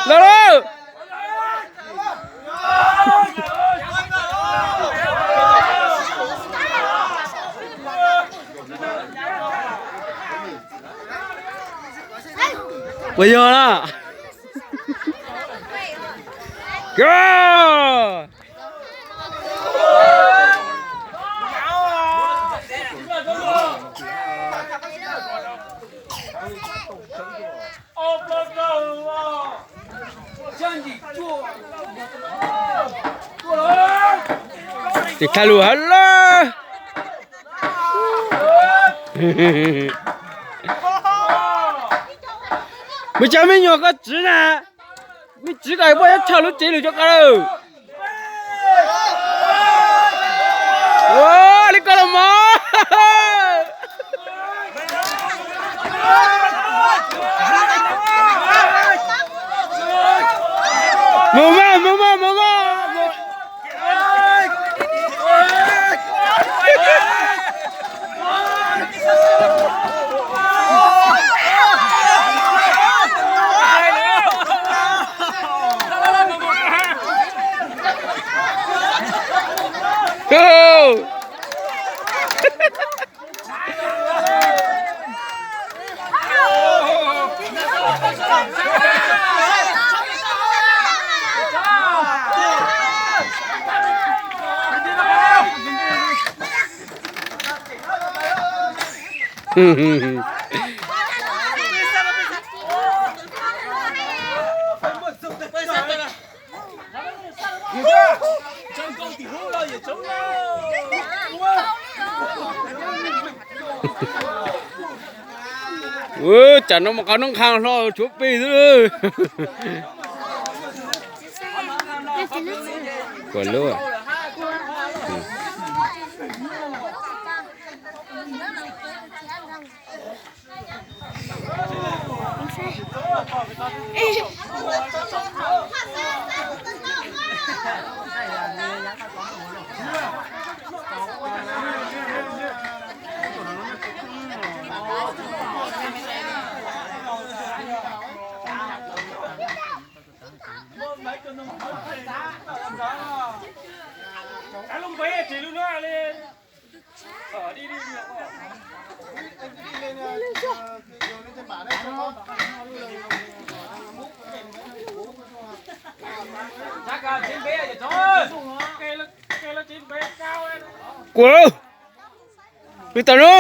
Los lawm. Puas yog na? Tes thaj lus hab lawm. Mej tsa mej nyuam koj tsiv na, mej tsiv kom puab yuav tshaj lub tsev lug rua koj lawm. Ua li koj los mog. Moog mog, moog mog, moog mog. Ua, tsam no mas qhov noob qha hlo tshuav peg xwb. Puas lub? Kuv, wb tau no.